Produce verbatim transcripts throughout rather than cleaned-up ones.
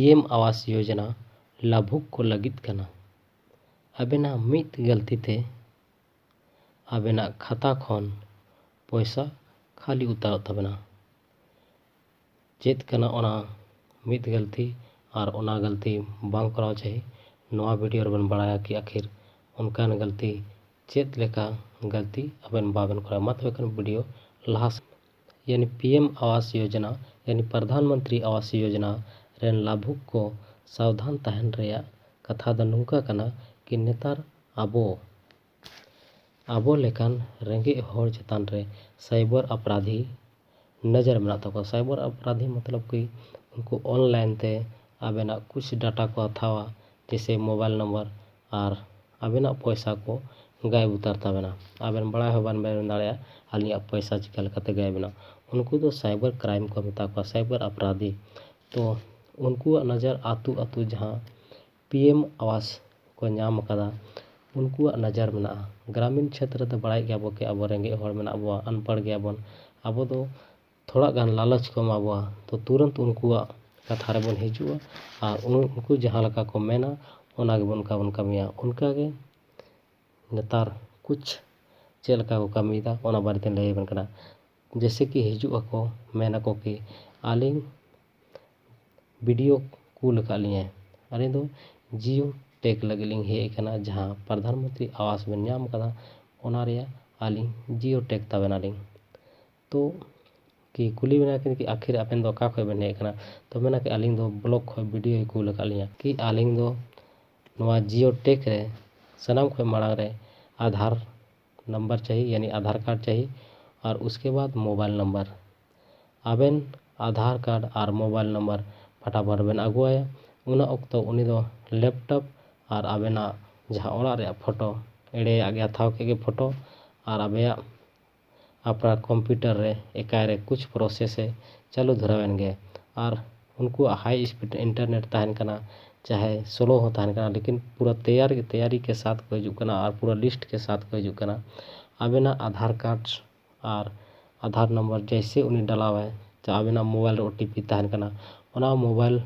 P M ᱟᱣᱟᱥ ᱭᱳᱡᱚᱱᱟ ᱞᱟᱵᱷᱩᱠ ᱠᱚ ᱞᱟᱹᱜᱤᱫ ᱠᱟᱱᱟ᱾ ᱟᱵᱮᱱᱟᱜ ᱢᱤᱫ ᱜᱟᱹᱞᱛᱤ ᱛᱮ ᱟᱵᱮᱱᱟᱜ ᱠᱷᱟᱛᱟ ᱠᱷᱚᱱ ᱯᱚᱭᱥᱟ ᱠᱷᱟᱹᱞᱤ ᱩᱛᱟᱹᱨᱚᱜ ᱛᱟᱵᱮᱱᱟ᱾ ᱪᱮᱫ ᱠᱟᱱᱟ ᱚᱱᱟ ᱢᱤᱫ ᱜᱟᱹᱞᱛᱤ ᱟᱨ ᱚᱱᱟ ᱜᱟᱹᱞᱛᱤ ᱵᱟᱝ ᱠᱚᱨᱟᱣ ᱪᱟᱹᱦᱤ, ᱱᱚᱣᱟ ᱵᱷᱤᱰᱤᱭᱳ ᱨᱮᱵᱚᱱ ᱵᱟᱲᱟᱭᱟ ᱠᱤ ᱟᱠᱷᱤᱨ ᱚᱱᱠᱟᱱ ᱜᱟᱹᱞᱛᱤ ᱪᱮᱫ ᱞᱮᱠᱟ ᱜᱟᱹᱞᱛᱤ ᱟᱵᱮᱱ ᱵᱟᱵᱮᱱ ᱠᱚᱨᱟᱣᱟ᱾ ᱢᱟ ᱛᱚᱵᱮ ᱠᱷᱟᱱ ᱵᱷᱤᱰᱤᱭᱳ ᱞᱟᱦᱟ ᱥᱮᱫ᱾ ᱭᱟᱱᱤ ᱯᱤ ᱮᱢ ᱟᱣᱟᱥ ᱭᱳᱡᱚᱱᱟ, ᱭᱟᱱᱤ ᱯᱨᱚᱫᱷᱟᱱ ᱢᱚᱱᱛᱨᱤ ᱟᱣᱟᱥ ᱭᱳᱡᱚᱱᱟ ᱨᱮᱱ ᱞᱟᱵᱷᱩᱠ ᱠᱚ ᱥᱟᱵᱫᱷᱟᱱ ᱛᱟᱦᱮᱱ ᱨᱮᱭᱟᱜ ᱠᱟᱛᱷᱟ ᱫᱚ ᱱᱚᱝᱠᱟ ᱠᱟᱱᱟ ᱠᱤ ᱱᱮᱛᱟᱨ ᱟᱵᱚ, ᱟᱵᱚ ᱞᱮᱠᱟᱱ ᱨᱮᱸᱜᱮᱡ ᱦᱚᱲ ᱪᱮᱛᱟᱱ ᱨᱮ ᱥᱟᱭᱵᱟᱨ ᱟᱯᱨᱟᱫᱷᱤ ᱱᱚᱡᱚᱨ ᱢᱮᱱᱟᱜ ᱛᱟᱠᱚᱣᱟ᱾ ᱥᱟᱭᱵᱟᱨ ᱟᱯᱨᱟᱫᱷᱤ ᱢᱚᱛᱞᱚᱵ ᱠᱤ ᱩᱱᱠᱩ ᱚᱱᱞᱟᱭᱤᱱ ᱛᱮ ᱟᱵᱮᱱᱟᱜ ᱠᱩᱪ ᱰᱟᱴᱟ ᱠᱚ ᱦᱟᱛᱟᱣᱟ, ᱡᱮᱭᱥᱮ ᱢᱳᱵᱟᱭᱤᱞ ᱱᱚᱢᱵᱚᱨ ᱟᱨ ᱟᱵᱮᱱᱟᱜ ᱯᱚᱭᱥᱟ ᱠᱚ ᱜᱟᱭᱮᱵ ᱩᱛᱟᱹᱨ ᱛᱟᱵᱮᱱᱟ᱾ ᱟᱵᱮᱱ ᱵᱟᱲᱟᱭ ᱦᱚᱸ ᱵᱟᱝ ᱵᱮᱱ ᱫᱟᱲᱮᱭᱟᱜᱼᱟ ᱟᱹᱞᱤᱧᱟᱜ ᱯᱚᱭᱥᱟ ᱪᱤᱠᱟ ᱞᱮᱠᱟᱛᱮ ᱜᱟᱭᱮᱵ ᱮᱱᱟ᱾ ᱩᱱᱠᱩ ᱫᱚ ᱥᱟᱭᱵᱟᱨ ᱠᱨᱟᱭᱤᱢ ᱠᱚ ᱢᱮᱛᱟ ᱠᱚᱣᱟ, ᱥᱟᱭᱵᱟᱨ ᱟᱯᱨᱟᱫᱷᱤ᱾ ᱛᱚ ᱩᱱᱠᱩᱣᱟᱜ ᱱᱚᱡᱚᱨ ᱟᱹᱛᱩ ᱟᱹᱛᱩ ᱡᱟᱦᱟᱸ ᱯᱤ ᱮᱢ ᱟᱣᱟᱥ ᱠᱚ ᱧᱟᱢ ᱟᱠᱟᱫᱟ, ᱩᱱᱠᱩᱣᱟᱜ ᱱᱚᱡᱚᱨ ᱢᱮᱱᱟᱜᱼᱟ᱾ ᱜᱨᱟᱢᱤᱱ ᱪᱷᱮᱛᱨᱚ ᱨᱮᱫᱚ ᱵᱟᱲᱟᱭ ᱜᱮᱭᱟ ᱵᱚ ᱠᱤ ᱟᱵᱚ ᱨᱮᱸᱜᱮᱡ ᱦᱚᱲ ᱢᱮᱱᱟᱜ ᱵᱚᱣᱟ, ᱟᱱᱯᱟᱲ ᱜᱮᱭᱟ ᱵᱚᱱ᱾ ᱟᱵᱚ ᱫᱚ ᱛᱷᱚᱲᱟ ᱜᱟᱱ ᱞᱟᱞᱚᱪ ᱠᱚ ᱮᱢᱟ ᱵᱚᱣᱟ, ᱛᱚ ᱛᱩᱨᱟᱹᱱᱛ ᱩᱱᱠᱩᱣᱟᱜ ᱠᱟᱛᱷᱟ ᱨᱮᱵᱚᱱ ᱦᱤᱡᱩᱜᱼᱟ ᱟᱨ ᱩᱱ-, ᱩᱱᱠᱩ ᱡᱟᱦᱟᱸ ᱞᱮᱠᱟ ᱠᱚ ᱢᱮᱱᱟ, ᱚᱱᱟ ᱜᱮᱵᱚᱱ, ᱚᱱᱠᱟ ᱵᱚᱱ ᱠᱟᱹᱢᱤᱭᱟ᱾ ᱚᱱᱠᱟ ᱜᱮ ᱱᱮᱛᱟᱨ ᱠᱩᱪ ᱪᱮᱫ ᱞᱮᱠᱟ ᱠᱚ ᱠᱟᱹᱢᱤᱭᱮᱫᱟ, ᱚᱱᱟ ᱵᱟᱨᱮᱛᱮᱧ ᱞᱟᱹᱭ ᱟᱵᱮᱱ ᱠᱟᱱᱟ᱾ ᱡᱮᱭᱥᱮ ᱠᱤ ᱦᱤᱡᱩᱜ ᱟᱠᱚ, ᱢᱮᱱ ᱟᱠᱚ ᱠᱤ ᱟᱹᱞᱤᱧ ᱵᱷᱤᱰᱤᱭᱳ ᱠᱩᱞ ᱟᱠᱟᱫ ᱞᱤᱧᱟᱭ, ᱟᱹᱞᱤᱧ ᱫᱚ ᱡᱤᱭᱳ ᱴᱮᱜᱽ ᱞᱟᱹᱜᱤᱫ ᱞᱤᱧ ᱦᱮᱡ ᱟᱠᱟᱱᱟ, ᱡᱟᱦᱟᱸ ᱯᱨᱚᱫᱷᱟᱱ ᱢᱚᱱᱛᱨᱤ ᱟᱣᱟᱥ ᱵᱮᱱ ᱧᱟᱢ ᱟᱠᱟᱫᱟ, ᱚᱱᱟ ᱨᱮᱭᱟᱜ ᱟᱹᱞᱤᱧ ᱡᱤᱭᱳ ᱴᱮᱜᱽ ᱛᱟᱵᱮᱱᱟᱞᱤᱧ᱾ ᱛᱚ ᱠᱤ ᱠᱩᱞᱤ ᱵᱮᱱᱟ ᱠᱤᱱ ᱠᱤ ᱟᱹᱠᱷᱤᱨ ᱟᱵᱮᱱ ᱫᱚ ᱚᱠᱟ ᱠᱷᱚᱱ ᱵᱮᱱ ᱦᱮᱡ ᱟᱠᱟᱱᱟ? ᱛᱚ ᱢᱮᱱᱟ ᱠᱤ ᱟᱹᱞᱤᱧ ᱫᱚ ᱵᱞᱚᱠ ᱠᱷᱚᱱ ᱵᱷᱤᱰᱤᱭᱳᱭ ᱠᱩᱞ ᱟᱠᱟᱫ ᱞᱤᱧᱟ᱾ ᱠᱤ ᱟᱹᱞᱤᱧ ᱫᱚ ᱱᱚᱣᱟ ᱡᱤᱭᱳ ᱴᱮᱜᱽ ᱨᱮ ᱥᱟᱱᱟᱢ ᱠᱷᱚᱱ ᱢᱟᱲᱟᱝ ᱨᱮ ᱟᱫᱷᱟᱨ ᱱᱟᱢᱵᱟᱨ ᱪᱟᱹᱦᱤ, ᱭᱟᱱᱤ ᱟᱫᱷᱟᱨ ᱠᱟᱨᱰ ᱪᱟᱹᱦᱤ, ᱟᱨ ᱩᱥᱠᱮ ᱵᱟᱫ ᱢᱳᱵᱟᱭᱤᱞ ᱱᱟᱢᱵᱟᱨ᱾ ᱟᱵᱮᱱ ᱟᱫᱷᱟᱨ ᱠᱟᱨᱰ ᱟᱨ ᱢᱳᱵᱟᱭᱤᱞ ᱱᱟᱢᱵᱟᱨ ᱯᱷᱟᱴᱟᱯᱷᱟᱴ ᱵᱮᱱ ᱟᱹᱜᱩᱣᱟᱭᱟ᱾ ᱚᱱᱟ ᱚᱠᱛᱚ ᱩᱱᱤ ᱫᱚ ᱞᱮᱯᱴᱚᱯ ᱟᱨ ᱟᱵᱮᱱᱟᱜ ᱡᱟᱦᱟᱸ ᱚᱲᱟᱜ ᱨᱮᱭᱟᱜ ᱯᱷᱳᱴᱳ, ᱮᱲᱮᱭᱟᱜ ᱜᱮ ᱦᱟᱛᱟᱣ ᱠᱮᱫ ᱜᱮ ᱯᱷᱳᱴᱳ, ᱟᱨ ᱟᱵᱮᱭᱟᱜ ᱟᱯᱱᱟᱨ ᱠᱚᱢᱯᱤᱭᱩᱴᱟᱨ ᱨᱮ ᱮᱠᱟᱭ ᱨᱮ ᱠᱩᱪ ᱯᱨᱚᱥᱮᱥ ᱮ ᱪᱟᱹᱞᱩ ᱫᱷᱚᱨᱟᱣᱮᱱ ᱜᱮ᱾ ᱟᱨ ᱩᱱᱠᱩᱣᱟᱜ ᱦᱟᱭ ᱥᱯᱤᱰ ᱤᱱᱴᱟᱨᱱᱮᱴ ᱛᱟᱦᱮᱱ ᱠᱟᱱᱟ, ᱪᱟᱦᱮ ᱥᱞᱳ ᱦᱚᱸ ᱛᱟᱦᱮᱱ ᱠᱟᱱᱟ, ᱞᱮᱠᱤᱱ ᱯᱩᱨᱟᱹ ᱛᱮᱭᱟᱨ ᱜᱮ, ᱛᱮᱭᱟᱨᱤ ᱠᱮ ᱥᱟᱛᱷ ᱠᱚ ᱦᱤᱡᱩᱜ ᱠᱟᱱᱟ ᱟᱨ ᱯᱩᱨᱟᱹ ᱞᱤᱥᱴ ᱠᱮ ᱥᱟᱛᱷ ᱠᱚ ᱦᱤᱡᱩᱜ ᱠᱟᱱᱟ᱾ ᱟᱵᱮᱱᱟᱜ ᱟᱫᱷᱟᱨ ᱠᱟᱨᱰ ᱟᱨ ᱟᱫᱷᱟᱨ ᱱᱚᱢᱵᱚᱨ ᱡᱮᱭᱥᱮ ᱩᱱᱤ ᱰᱟᱞᱟᱣᱟᱭ, ᱛᱚ ᱟᱵᱮᱱᱟᱜ ᱢᱳᱵᱟᱭᱤᱞ ᱨᱮ ᱳ ᱴᱤ ᱯᱤ ᱛᱟᱦᱮᱱ ᱠᱟᱱᱟ, ᱚᱱᱟ ᱢᱳᱵᱟᱭᱤᱞ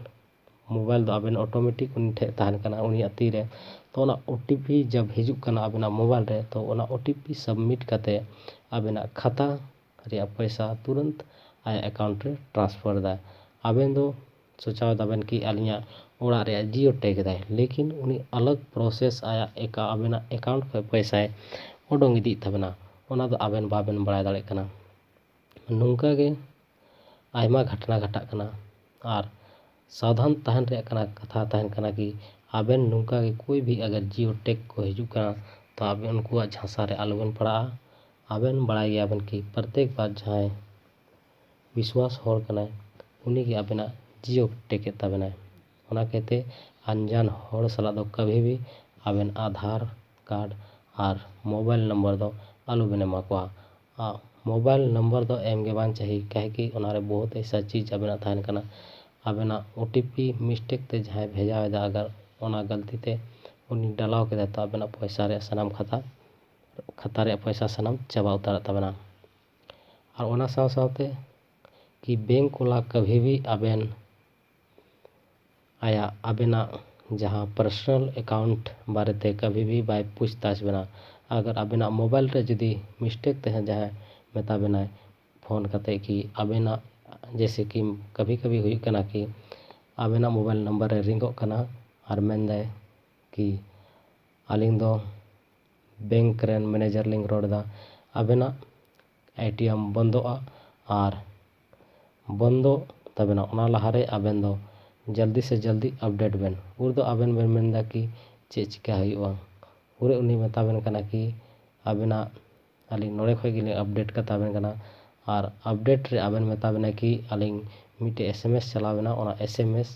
ᱢᱳᱵᱟᱭᱤᱞ ᱫᱚ ᱟᱵᱮᱱ ᱚᱴᱳᱢᱮᱴᱤᱠ ᱩᱱᱤ ᱴᱷᱮᱱ ᱛᱟᱦᱮᱱ ᱠᱟᱱᱟ, ᱩᱱᱤᱭᱟᱜ ᱛᱤᱨᱮ᱾ ᱛᱚ ᱚᱱᱟ ᱳ ᱴᱤ ᱯᱤ ᱡᱟᱵ ᱦᱤᱡᱩᱜ ᱠᱟᱱᱟ ᱟᱵᱮᱱᱟᱜ ᱢᱳᱵᱟᱭᱤᱞ ᱨᱮ, ᱛᱚ ᱚᱱᱟ ᱳ ᱴᱤ ᱯᱤ ᱥᱟᱵᱢᱤᱴ ᱠᱟᱛᱮ ᱟᱵᱮᱱᱟᱜ ᱠᱷᱟᱛᱟ ᱨᱮᱭᱟᱜ ᱯᱚᱭᱥᱟ ᱛᱩᱨᱟᱹᱱᱛ ᱟᱭᱟᱜ ᱮᱠᱟᱣᱩᱱᱴ ᱨᱮ ᱴᱨᱟᱱᱥᱯᱷᱟᱨ ᱮᱫᱟ᱾ ᱟᱵᱮᱱ ᱫᱚ ᱥᱳᱪᱟᱣ ᱫᱟᱵᱮᱱ ᱠᱤ ᱟᱹᱞᱤᱧᱟᱜ ᱚᱲᱟᱜ ᱨᱮᱭᱟᱜ ᱡᱤᱭᱳ ᱴᱮᱜᱽ ᱮᱫᱟᱭ, ᱞᱮᱠᱤᱱ ᱩᱱᱤ ᱟᱞᱟᱜᱽ ᱯᱨᱚᱥᱮᱥ ᱟᱭᱟᱜ ᱮᱠᱟ-, ᱟᱵᱮᱱᱟᱜ ᱮᱠᱟᱣᱩᱱᱴ ᱠᱷᱚᱱ ᱯᱚᱭᱥᱟᱭ ᱚᱰᱚᱝ ᱤᱫᱤᱭᱮᱫ ᱛᱟᱵᱮᱱᱟ, ᱚᱱᱟ ᱫᱚ ᱟᱵᱮᱱ ᱵᱟᱵᱮᱱ ᱵᱟᱲᱟᱭ ᱫᱟᱲᱮᱭᱟᱜ ᱠᱟᱱᱟ᱾ ᱱᱚᱝᱠᱟ ᱜᱮ ᱟᱭᱢᱟ ᱜᱷᱚᱴᱚᱱᱟ ᱜᱷᱚᱴᱟᱜ ᱠᱟᱱᱟ᱾ ᱟᱨ ᱥᱟᱵᱫᱷᱟᱱ ᱛᱟᱦᱮᱱ ᱨᱮᱭᱟᱜ ᱠᱟᱱᱟ, ᱠᱟᱛᱷᱟ ᱛᱟᱦᱮᱱ ᱠᱟᱱᱟ ᱠᱤ ᱟᱵᱮᱱ ᱱᱚᱝᱠᱟ ᱜᱮ ᱠᱳᱭ ᱵᱷᱤ ᱟᱜᱟᱨ ᱡᱤᱭᱳ ᱴᱮᱜᱽ ᱠᱚ ᱦᱤᱡᱩᱜ ᱠᱟᱱᱟ, ᱛᱚ ᱟᱵᱮᱱ ᱩᱱᱠᱩᱣᱟᱜ ᱡᱷᱟᱸᱥᱟ ᱨᱮ ᱟᱞᱚᱵᱮᱱ ᱯᱟᱲᱟᱜᱼᱟ᱾ ᱟᱵᱮᱱ ᱵᱟᱲᱟᱭ ᱜᱮᱭᱟᱵᱮᱱ ᱠᱤ ᱯᱨᱚᱛᱮᱠ ᱵᱟᱨ ᱡᱟᱦᱟᱸᱭ ᱵᱤᱥᱣᱟᱥ ᱦᱚᱲ ᱠᱟᱱᱟᱭ, ᱩᱱᱤ ᱜᱮ ᱟᱵᱮᱱᱟᱜ ᱡᱤᱭᱳ ᱴᱮᱜᱽ ᱮᱫ ᱛᱟᱵᱮᱱᱟᱭ᱾ ᱚᱱᱟ ᱠᱟᱭᱛᱮ ᱟᱱᱡᱟᱱ ᱦᱚᱲ ᱥᱟᱞᱟᱜ ᱫᱚ ᱠᱟᱵᱷᱤ ᱵᱷᱤ ᱟᱵᱮᱱ ᱟᱫᱷᱟᱨ ᱠᱟᱨᱰ ᱟᱨ ᱢᱳᱵᱟᱭᱤᱞ ᱱᱚᱢᱵᱚᱨ ᱫᱚ ᱟᱞᱚᱵᱮᱱ ᱮᱢᱟ ᱠᱚᱣᱟ᱾ ᱟᱨ ᱢᱳᱵᱟᱭᱤᱞ ᱱᱚᱢᱵᱚᱨ ᱫᱚ ᱮᱢ ᱜᱮ ᱵᱟᱝ ᱪᱟᱹᱦᱤ, ᱠᱟᱦᱮ ᱠᱤ ᱚᱱᱟ ᱨᱮ ᱵᱚᱦᱩᱛ ᱮᱭᱥᱟ ᱪᱤᱡᱽ ᱟᱵᱮᱱᱟᱜ ᱛᱟᱦᱮᱱ ᱠᱟᱱᱟ᱾ ᱟᱵᱮᱱᱟᱜ ᱳ ᱴᱤ ᱯᱤ ᱢᱤᱥᱴᱮᱠ ᱛᱮ ᱡᱟᱦᱟᱸᱭ ᱵᱷᱮᱡᱟᱣ ᱮᱫᱟ, ᱟᱜᱟᱨ ᱚᱱᱟ ᱜᱟᱹᱞᱛᱤ ᱛᱮ ᱩᱱᱤ ᱰᱟᱞᱟᱣ ᱠᱮᱫᱟ, ᱛᱚ ᱟᱵᱮᱱᱟᱜ ᱯᱚᱭᱥᱟ ᱨᱮᱭᱟᱜ ᱥᱟᱱᱟᱢ ᱠᱷᱟᱛᱟ, ᱠᱷᱟᱛᱟ ᱨᱮᱭᱟᱜ ᱯᱚᱭᱥᱟ ᱥᱟᱱᱟᱢ ᱪᱟᱵᱟ ᱩᱛᱟᱹᱨᱚᱜ ᱛᱟᱵᱮᱱᱟ᱾ ᱟᱨ ᱚᱱᱟ ᱥᱟᱶ ᱥᱟᱶᱛᱮ ᱠᱤ ᱵᱮᱝᱠ ᱣᱟᱞᱟ ᱠᱟᱵᱷᱤ ᱵᱷᱤ ᱟᱵᱮᱱ ᱟᱭᱟᱜ, ᱟᱵᱮᱱᱟᱜ ᱡᱟᱦᱟᱸ ᱯᱟᱨᱥᱚᱱᱟᱞ ᱮᱠᱟᱣᱩᱱᱴ ᱵᱟᱨᱮᱛᱮ ᱠᱟᱵᱷᱤ ᱵᱷᱤ ᱵᱟᱭ ᱯᱩᱪᱷᱛᱟᱪᱷ ᱵᱮᱱᱟ᱾ ᱟᱜᱟᱨ ᱟᱵᱮᱱᱟᱜ ᱢᱳᱵᱟᱭᱤᱞ ᱨᱮ ᱡᱩᱫᱤ ᱢᱤᱥᱴᱮᱠ ᱛᱮ ᱡᱟᱦᱟᱸᱭ ᱢᱮᱛᱟ ᱵᱮᱱᱟᱭ ᱯᱷᱳᱱ ᱠᱟᱛᱮ ᱠᱤ ᱟᱵᱮᱱᱟᱜ, ᱡᱮᱭᱥᱮ ᱠᱤ ᱠᱟᱵᱷᱤ ᱠᱟᱵᱷᱤ ᱦᱩᱭᱩᱜ ᱠᱟᱱᱟ ᱠᱤ ᱟᱵᱮᱱᱟᱜ ᱢᱳᱵᱟᱭᱤᱞ ᱱᱟᱢᱵᱟᱨ ᱨᱮ ᱨᱤᱝᱚᱜ ᱠᱟᱱᱟ ᱟᱨ ᱢᱮᱱᱫᱟᱭ ᱠᱤ ᱟᱹᱞᱤᱧ ᱫᱚ ᱵᱮᱝᱠ ᱨᱮᱱ ᱢᱮᱱᱮᱡᱟᱨ ᱞᱤᱧ ᱨᱚᱲ ᱮᱫᱟ, ᱟᱵᱮᱱᱟᱜ ᱮ ᱴᱤ ᱮᱢ ᱵᱚᱱᱫᱚᱜᱼᱟ ᱟᱨ ᱵᱚᱱᱫᱚᱜ ᱛᱟᱵᱮᱱᱟ, ᱚᱱᱟ ᱞᱟᱦᱟᱨᱮ ᱟᱵᱮᱱ ᱫᱚ ᱡᱚᱞᱫᱤ ᱥᱮ ᱡᱚᱞᱫᱤ ᱟᱯᱰᱮᱴ ᱵᱮᱱ᱾ ᱩᱱ ᱫᱚ ᱟᱵᱮᱱ ᱵᱮᱱ ᱢᱮᱱᱫᱟ ᱠᱤ ᱪᱮᱫ ᱪᱤᱠᱟ ᱦᱩᱭᱩᱜᱼᱟ? ᱩᱱᱨᱮ ᱩᱱᱤ ᱢᱮᱛᱟ ᱵᱮᱱ ᱠᱟᱱᱟ ᱠᱤ ᱟᱵᱮᱱᱟᱜ, ᱟᱹᱞᱤᱧ ᱱᱚᱰᱮ ᱠᱷᱚᱱ ᱜᱮᱞᱤᱧ ᱟᱯᱰᱮᱴ ᱠᱟᱛᱟ ᱵᱮᱱ ᱠᱟᱱᱟ᱾ ᱟᱨ ᱟᱯᱰᱮᱴ ᱨᱮ ᱟᱵᱮᱱ ᱢᱮᱛᱟ ᱵᱮᱱᱟ ᱠᱤ ᱟᱹᱞᱤᱧ ᱢᱤᱫᱴᱮᱡ ᱮᱥ ᱮᱢ ᱮᱥ ᱪᱟᱞᱟᱣ ᱮᱱᱟ, ᱚᱱᱟ ᱮᱥ ᱮᱢ ᱮᱥ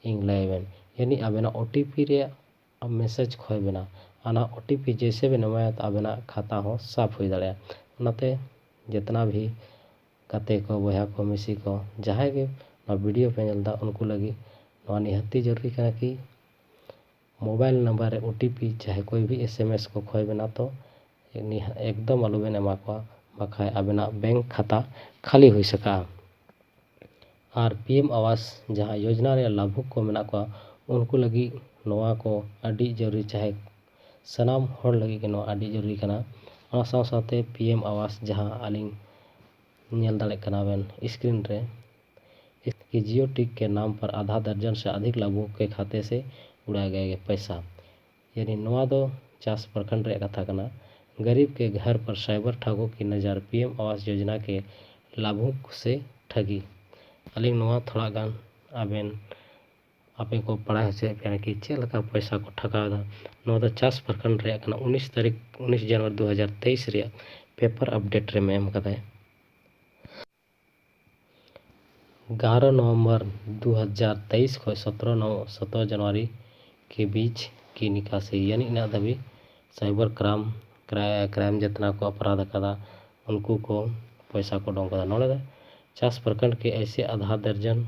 ᱤᱧ ᱞᱟᱹᱭ ᱟᱵᱮᱱ, ᱭᱟᱱᱤ ᱟᱵᱮᱱᱟᱜ ᱳ ᱴᱤ ᱯᱤ ᱨᱮᱭᱟᱜ ᱢᱮᱥᱮᱡᱽ ᱠᱷᱚᱭ ᱵᱮᱱᱟ᱾ ᱚᱱᱟ ᱳ ᱴᱤ ᱯᱤ ᱡᱮᱭᱥᱮ ᱵᱮᱱ ᱮᱢᱟᱭᱟ, ᱛᱚ ᱟᱵᱮᱱᱟᱜ ᱠᱷᱟᱛᱟ ᱦᱚᱸ ᱥᱟᱯᱷ ᱦᱩᱭ ᱫᱟᱲᱮᱭᱟᱜᱼᱟ᱾ ᱚᱱᱟᱛᱮ ᱡᱤᱛᱱᱟ ᱵᱷᱤ ᱜᱟᱛᱮ ᱠᱚ, ᱵᱚᱭᱦᱟ ᱠᱚ, ᱢᱤᱥᱤ ᱠᱚ, ᱡᱟᱦᱟᱸᱭ ᱜᱮ ᱱᱚᱣᱟ ᱵᱷᱤᱰᱤᱭᱳ ᱯᱮ ᱧᱮᱞ ᱮᱫᱟ, ᱩᱱᱠᱩ ᱞᱟᱹᱜᱤᱫ ᱱᱚᱣᱟ ᱱᱤᱦᱟᱹᱛᱤ ᱡᱚᱨᱩᱨᱤ ᱠᱟᱱᱟ ᱠᱤ ᱢᱳᱵᱟᱭᱤᱞ ᱱᱟᱢᱵᱟᱨ ᱨᱮ ᱳ ᱴᱤ ᱯᱤ ᱪᱟᱦᱮ ᱠᱳᱭ ᱵᱷᱤ ᱮᱥ ᱮᱢ ᱮᱥ ᱠᱚ ᱠᱷᱚᱭ ᱵᱮᱱᱟ, ᱛᱚ ᱱᱤᱦᱟᱹ-, ᱮᱠᱫᱚᱢ ᱟᱞᱚᱵᱮᱱ ᱮᱢᱟ ᱠᱚᱣᱟ, ᱵᱟᱠᱷᱟᱡ ᱟᱵᱮᱱᱟᱜ ᱵᱮᱝᱠ ᱠᱷᱟᱛᱟ ᱠᱷᱟᱹᱞᱤ ᱦᱩᱭ ᱥᱟᱠᱟᱜᱼᱟ᱾ ᱟᱨ ᱯᱤ ᱮᱢ ᱟᱣᱟᱥ ᱡᱟᱦᱟᱸ ᱭᱳᱡᱽᱱᱟ ᱨᱮᱭᱟᱜ ᱞᱟᱵᱷᱩᱠ ᱠᱚ ᱢᱮᱱᱟᱜ ᱠᱚᱣᱟ, ᱩᱱᱠᱩ ᱞᱟᱹᱜᱤᱫ ᱱᱚᱣᱟ ᱠᱚ ᱟᱹᱰᱤ ᱡᱟᱹᱨᱩᱨᱤ, ᱪᱟᱦᱮ ᱥᱟᱱᱟᱢ ᱦᱚᱲ ᱞᱟᱹᱜᱤᱫ ᱜᱮ ᱱᱚᱣᱟ ᱟᱹᱰᱤ ᱡᱟᱹᱨᱩᱨᱤ ᱠᱟᱱᱟ᱾ ᱚᱱᱟ ᱥᱟᱶ ᱥᱟᱶᱛᱮ ᱯᱤ ᱮᱢ ᱟᱣᱟᱥ ᱡᱟᱦᱟᱸ ᱟᱹᱞᱤᱧ ᱧᱮᱞ ᱫᱟᱲᱮᱭᱟᱜ ᱠᱟᱱᱟ ᱵᱮᱱ screen ᱨᱮ, कि जियो टिक के नाम पर आधा दर्जन से अधिक लाभुक के खाते से उड़ाया गया ये पैसा। ᱭᱟᱱᱤ ᱱᱚᱣᱟ ᱫᱚ ᱪᱟᱥ ᱯᱨᱚᱠᱷᱚᱸᱰ ᱨᱮᱭᱟᱜ ᱠᱟᱛᱷᱟ ᱠᱟᱱᱟ᱾ गरीब के घर पर साइबर ठगों की नज़र, पीएम आवास योजना के लाभुक से ठगी। ᱟᱹᱞᱤᱧ ᱱᱚᱣᱟ ᱛᱷᱚᱲᱟ ᱜᱟᱱ ᱟᱵᱮᱱ, ᱟᱯᱮ ᱠᱚ ᱵᱟᱲᱟᱭ ᱦᱚᱪᱚᱭᱮᱫ ᱯᱮᱭᱟ ᱠᱤ ᱪᱮᱫ ᱞᱮᱠᱟ ᱯᱚᱭᱥᱟ ᱠᱚ ᱴᱷᱟᱠᱟᱣ ᱮᱫᱟ᱾ ᱱᱚᱣᱟ ᱫᱚ ᱪᱟᱥ ᱯᱨᱚᱠᱷᱚᱸᱰ ᱨᱮᱭᱟᱜ ᱠᱟᱱᱟ, ᱩᱱᱤᱥ ᱛᱟᱹᱨᱤᱠᱷ, ᱩᱱᱤᱥ ᱡᱟᱱᱩᱣᱟᱨᱤ ᱫᱩ ᱦᱟᱡᱟᱨ ᱛᱮᱭᱤᱥ ᱨᱮᱭᱟᱜ paper update ᱨᱮ ᱮᱢ ᱠᱟᱫᱟᱭ᱾ ᱜᱟᱨᱚ ᱱᱚᱵᱷᱮᱢᱵᱚᱨ ᱫᱩ ᱦᱟᱡᱟᱨ ᱛᱮᱭᱤᱥ ᱠᱷᱚᱱ ᱥᱚᱛᱨᱚ ᱱᱚ-, ᱥᱚᱛᱨᱚ ᱡᱟᱱᱩᱣᱟᱨᱤ ᱠᱮ ᱵᱤᱪ ᱠᱤ ᱱᱤᱠᱟᱥᱤ, ᱭᱟᱱᱤ ᱤᱱᱟᱹᱜ ᱫᱷᱟᱹᱵᱤᱡ cyber crime, cri-, crime ᱡᱟᱛᱱᱟ ᱠᱚ ᱚᱯᱨᱟᱫᱷ ᱟᱠᱟᱫᱟ, ᱩᱱᱠᱩ ᱠᱚ ᱯᱚᱭᱥᱟ ᱠᱚ ᱩᱰᱩᱝ ᱠᱟᱫᱟ᱾ ᱱᱚᱰᱮ ᱫᱚ ᱪᱟᱥ ᱯᱨᱚᱠᱷᱚᱸᱰ ᱠᱮ ᱮᱥᱮ ᱟᱫᱷᱟ ᱫᱟᱨᱡᱚᱱ,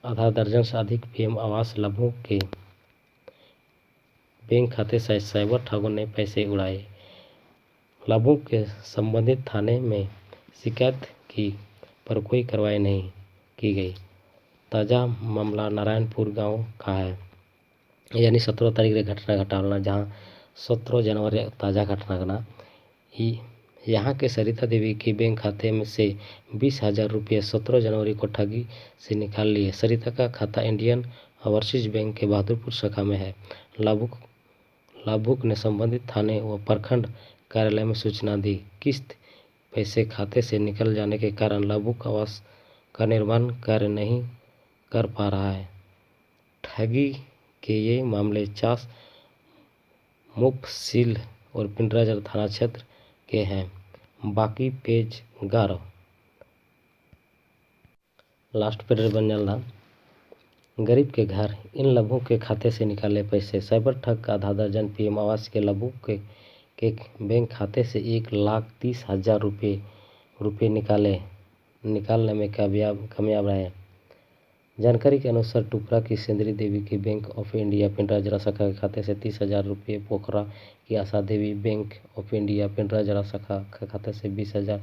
ᱟᱫᱷᱟ ᱫᱟᱨᱡᱚᱱ ᱥᱮ ᱟᱫᱷᱤᱠ ᱯᱤ ᱮᱢ ᱟᱣᱟᱥ ᱞᱟᱵᱷᱩᱠ ᱠᱮ बैंक खाते से साइबर ठगों ने पैसे उड़ाए। लाभुक के संबंधित थाने में शिकायत की, पर कोई कार्रवाई नहीं की गई। ताज़ा मामला नारायणपुर गांव का है। ᱭᱟᱱᱤ ᱥᱚᱛᱨᱚ ᱛᱟᱹᱨᱤᱠᱷ ᱨᱮ ᱜᱷᱚᱴᱚᱱᱟ ᱜᱷᱚᱴᱟᱣ ᱞᱮᱱᱟ, ᱡᱟᱦᱟᱸ ᱥᱚᱛᱨᱚ ᱡᱟᱱᱩᱣᱟᱨᱤ ᱨᱮᱭᱟᱜ ᱛᱟᱡᱟ ᱜᱷᱚᱴᱚᱱᱟ ᱠᱟᱱᱟ᱾ ᱤ-, यहाँ के सरिता देवी के बैंक खाते में से बीस हजार रुपये सत्रह जनवरी को ठगी से निकाल लिए। सरिता का खाता इंडियन ओवरसीज बैंक के बहादुरपुर शाखा में है। लाभुक, लाभुक ने संबंधित थाने व प्रखंड कार्यालय में सूचना दी। किस्त पैसे खाते से निकल जाने के कारण लाभुक आवास का निर्माण कार्य नहीं कर पा रहा है। ठगी के ये मामले चास, मुफसिल और पिंडराजर थाना क्षेत्र के हैं। बाकी पेज गारो। लास्ट पेज रे बन जालदा। गरीब के घर, इन लाभुक के खाते से निकाले पैसे। साइबर ठग का आधा दर्जन पी एम आवास के लाभुक के, के बैंक खाते से एक लाख तीस हजार रुपये, रुपये निकाले, निकालने में कामयाब, कामयाब रहे। जानकारी के अनुसार, टुपरा की सेंदरी देवी के बैंक ऑफ इंडिया पिंडराजरा शाखा के खाते से तीस हजार रुपये, पोखरा की Asha Devi bank of India पिंडराजरा शाखा के खाते से बीस हजार,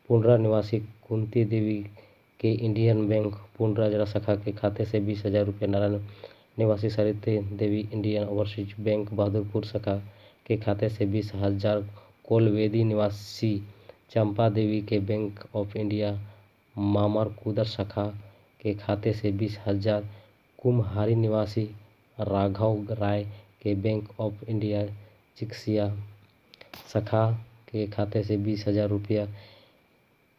पुंडरा निवासी कुंती देवी इंडियन बैंक पुंडराजरा शाखा के खाते से बीस हजार रुपये नारायण निवासी Sarita Devi Indian overseas bank Bahadurpur शाखा के खाते से बीस हजार कोलवेदी निवासी चंपा देवी के बैंक ऑफ इंडिया मामरकुदर शाखा के खाते से बीस हजार कुम्हारी निवासी राघव राय के बैंक ऑफ इंडिया चिकित्सा शाखा के खाते से बीस हजार रुपया।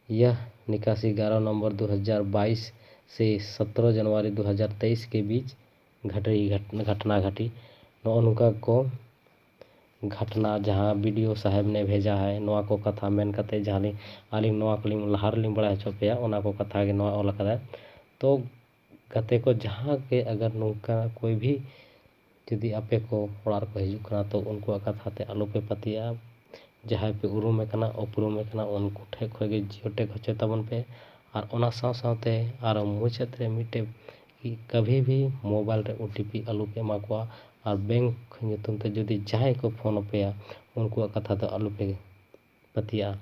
यह निकासी ग्यारह नवंबर दो हज़ार बाईस से सत्रह जनवरी दो हज़ार तेईस के बीच घटी घट घटना घटी। ᱱᱚᱜᱼᱚ ᱱᱚᱝᱠᱟ ᱠᱚ ᱜᱷᱟᱴᱱᱟ ᱡᱟᱦᱟᱸ ᱵᱤ ᱰᱤ ᱳ ᱥᱟᱦᱮᱵᱽ ᱱᱮ ᱵᱷᱮᱡᱟ ᱦᱟᱭ, ᱱᱚᱣᱟ ᱠᱚ ᱠᱟᱛᱷᱟ ᱢᱮᱱ ᱠᱟᱛᱮ ᱡᱟᱦᱟᱸ ᱞᱤᱧ ᱟᱹᱞᱤᱧ ᱱᱚᱣᱟ ᱠᱚᱞᱤᱧ ᱞᱟᱦᱟ ᱨᱮᱞᱤᱧ ᱵᱟᱲᱟᱭ ᱦᱚᱪᱚ ᱯᱮᱭᱟ, ᱚᱱᱟ ᱠᱚ ᱠᱟᱛᱷᱟ ᱜᱮ ᱱᱚᱣᱟ ᱚᱞ ᱟᱠᱟᱫᱟᱭ᱾ ᱛᱚ ᱜᱟᱛᱮ ᱠᱚ, ᱡᱟᱦᱟᱸ ᱜᱮ ᱟᱜᱟᱨ ᱱᱚᱝᱠᱟ ᱠᱳᱭ ᱵᱷᱤ ᱡᱩᱫᱤ ᱟᱯᱮ ᱠᱚ ᱚᱲᱟᱜ ᱨᱮᱠᱚ ᱦᱤᱡᱩᱜ ᱠᱟᱱᱟ, ᱛᱚ ᱩᱱᱠᱩᱣᱟᱜ ᱠᱟᱛᱷᱟ ᱛᱮ ᱟᱞᱚ ᱯᱮ ᱯᱟᱹᱛᱭᱟᱹᱜᱼᱟ᱾ ᱡᱟᱦᱟᱸᱭ ᱯᱮ ᱩᱨᱩᱢᱮ ᱠᱟᱱᱟ, ᱩᱯᱨᱩᱢᱮ ᱠᱟᱱᱟ, ᱩᱱᱠᱩ ᱴᱷᱮᱱ ᱠᱷᱚᱱ ᱜᱮ ᱡᱤᱭᱳ ᱴᱮᱜᱽ ᱦᱚᱪᱚᱭ ᱛᱟᱵᱚᱱ ᱯᱮ᱾ ᱟᱨ ᱚᱱᱟ ᱥᱟᱶ ᱥᱟᱶᱛᱮ ᱟᱨᱚ ᱢᱩᱪᱟᱹᱫ ᱨᱮ ᱢᱤᱫᱴᱮᱱ ᱠᱟᱵᱷᱤ ᱵᱷᱤ ᱢᱳᱵᱟᱭᱤᱞ ᱨᱮ ᱳ ᱴᱤ ᱯᱤ ᱟᱞᱚ ᱯᱮ ᱮᱢᱟ ᱠᱚᱣᱟ᱾ ᱟᱨ ᱵᱮᱝᱠ ᱧᱩᱛᱩᱢ ᱛᱮ ᱡᱩᱫᱤ ᱡᱟᱦᱟᱸᱭ ᱠᱚ ᱯᱷᱳᱱ ᱟᱯᱮᱭᱟ, ᱩᱱᱠᱩᱣᱟᱜ ᱠᱟᱛᱷᱟ ᱫᱚ ᱟᱞᱚ ᱯᱮ ᱯᱟᱹᱛᱭᱟᱹᱜᱼᱟ᱾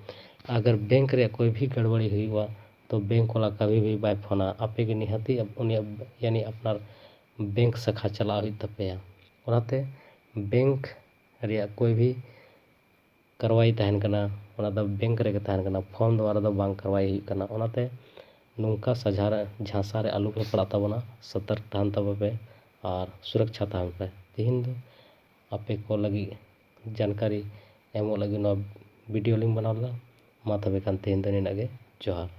ᱟᱜᱟᱨ ᱵᱮᱝᱠ ᱨᱮᱭᱟᱜ ᱠᱳᱭ ᱵᱷᱤ ᱜᱟᱲᱵᱟᱲᱤ ᱦᱩᱭᱩᱜᱼᱟ, ᱛᱚ ᱵᱮᱝᱠ ᱣᱟᱞᱟ ᱠᱟᱵᱷᱤ ᱵᱷᱤ ᱵᱟᱭ ᱯᱷᱳᱱᱟ᱾ ᱟᱯᱮ ᱜᱮ ᱱᱤᱦᱟᱹᱛᱤ ᱩᱱᱤᱭᱟᱜ ᱭᱟᱱᱤ ᱟᱯᱱᱟᱨ ᱵᱮᱝᱠ ᱥᱟᱠᱷᱟ ᱪᱟᱞᱟᱜ ᱦᱩᱭᱩᱜ ᱛᱟᱯᱮᱭᱟ᱾ ᱚᱱᱟᱛᱮ ᱵᱮᱝᱠ ᱨᱮᱭᱟᱜ ᱠᱳᱭ ᱵᱷᱤ ᱠᱟᱨᱣᱟᱭ ᱛᱟᱦᱮᱱ ᱠᱟᱱᱟ, ᱚᱱᱟ ᱫᱚ ᱵᱮᱝᱠ ᱨᱮᱜᱮ ᱛᱟᱦᱮᱱ ᱠᱟᱱᱟ, ᱯᱷᱳᱱ ᱫᱚ ᱚᱱᱟ ᱫᱚ ᱵᱟᱝ ᱠᱟᱨᱣᱟᱭ ᱦᱩᱭᱩᱜ ᱠᱟᱱᱟ᱾ ᱚᱱᱟᱛᱮ ᱱᱚᱝᱠᱟ ᱥᱟᱡᱷᱟ ᱨᱮ, ᱡᱷᱟᱸᱥᱟ ᱨᱮ ᱟᱞᱚ ᱯᱮ ᱯᱟᱲᱟᱜ ᱛᱟᱵᱚᱱᱟ᱾ ᱥᱚᱛᱚᱨᱠ ᱛᱟᱦᱮᱱ ᱛᱟᱵᱚᱱ ᱯᱮ ᱟᱨ ᱥᱩᱨᱚᱠᱪᱷᱟ ᱛᱟᱦᱮᱱ ᱯᱮ᱾ ᱛᱮᱦᱮᱧ ᱫᱚ ᱟᱯᱮ ᱠᱚ ᱞᱟᱹᱜᱤᱫ ᱡᱟᱱᱠᱟᱨᱤ ᱮᱢᱚᱜ ᱞᱟᱹᱜᱤᱫ ᱱᱚᱣᱟ ᱵᱷᱤᱰᱤᱭᱳ ᱞᱤᱧ ᱵᱮᱱᱟᱣ ᱞᱮᱫᱟ᱾ ᱢᱟ ᱛᱚᱵᱮ ᱠᱷᱟᱱ ᱛᱮᱦᱮᱧ ᱫᱚ ᱱᱤᱱᱟᱹᱜ ᱜᱮ᱾ ᱡᱚᱦᱟᱨ᱾